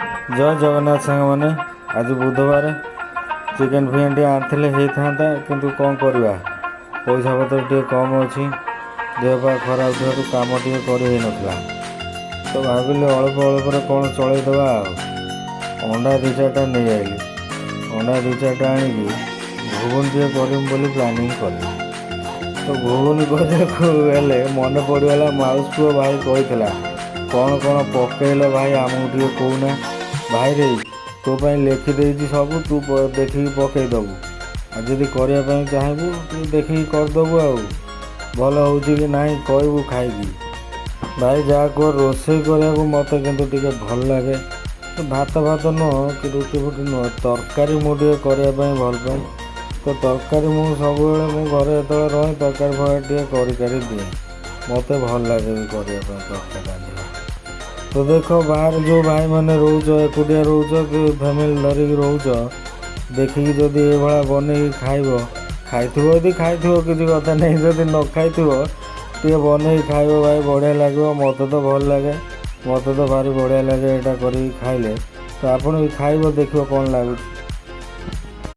ଜୟ ଜଗନ୍ନାଥ ସାଙ୍ଗମାନେ। ଆଜି ବୁଧବାର। ଚିକେନ୍ ଫିକେନ୍ ଟିକେ ଆଣିଥିଲେ ହେଇଥାନ୍ତା, କିନ୍ତୁ କ'ଣ କରିବା, ପଇସା ପତ୍ର ଟିକେ କମ୍ ଅଛି। ଦେହ ପା ଖରାପ ଥିବାରୁ କାମ ଟିକେ କରି ହେଇନଥିଲା। ତ ଭାବିଲି ଅଳ୍ପ ଅଳ୍ପରେ କ'ଣ ଚଳେଇଦେବା। ଆଉ ଅଣ୍ଡା ଦୁଇ ଚାରିଟା ନେଇଆଇଲି। ଅଣ୍ଡା ଦୁଇ ଚାରିଟା ଆଣିକି ଘୁଗୁନି ଟିକେ କରିମି ବୋଲି ପ୍ଲାନିଂ କଲି। ତ ଘୁଗୁନି କରିବାକୁ ହେଲେ ମନେ ପଡ଼ିଗଲା, ମାଉସୀ ପୁଅ ଭାଇ କହିଥିଲା, "କ'ଣ କ'ଣ ପକେଇଲ ଭାଇ, ଆମକୁ ଟିକେ କହୁନା।" ଭାଇରେ, ତୋ ପାଇଁ ଲେଖିଦେଇଛି ସବୁ, ତୁ ଦେଖିକି ପକେଇଦେବୁ। ଆଉ ଯଦି କରିବା ପାଇଁ ଚାହିଁବୁ, ତୁ ଦେଖିକି କରିଦେବୁ। ଆଉ ଭଲ ହେଉଛି କି ନାହିଁ କହିବୁ ଖାଇକି। ଭାଇ, ଯାହା କୁହ, ରୋଷେଇ କରିବାକୁ ମୋତେ କିନ୍ତୁ ଟିକେ ଭଲ ଲାଗେ। ତ ଭାତ ଭାତ ନୁହଁ କି ରୁଟି ଫୁଟି ନୁହଁ, ତରକାରୀ ମୁଁ ଟିକେ କରିବା ପାଇଁ ଭଲ ପାଏ। ତ ତରକାରୀ ମୁଁ ସବୁବେଳେ, ମୁଁ ଘରେ ଯେତେବେଳେ ରହେ, ତରକାରୀ ଫରକାରୀ ଟିକେ କରି କରି ଦିଏ। ମୋତେ ଭଲ ଲାଗେ ବି କରିବା ପାଇଁ ତରକାରୀ ରାନ୍ଧିବା। ତ ଦେଖ, ବାହାରେ ଯେଉଁ ଭାଇମାନେ ରହୁଛ, ଏକୁଟିଆ ରହୁଛ କି ଫ୍ୟାମିଲି ଧରିକି ରହୁଛ, ଦେଖିକି ଯଦି ଏଇଭଳିଆ ବନେଇକି ଖାଇବ, ଖାଇଥିବ ଯଦି ଖାଇଥିବ, କିଛି କଥା ନାହିଁ। ଯଦି ନ ଖାଇଥିବ, ଟିକେ ବନେଇକି ଖାଇବ ଭାଇ, ବଢ଼ିଆ ଲାଗିବ। ମୋତେ ତ ଭଲ ଲାଗେ, ମୋତେ ତ ଭାରି ବଢ଼ିଆ ଲାଗେ ଏଇଟା କରିକି ଖାଇଲେ। ତ ଆପଣ ବି ଖାଇବ, ଦେଖିବ କ'ଣ ଲାଗୁଛି।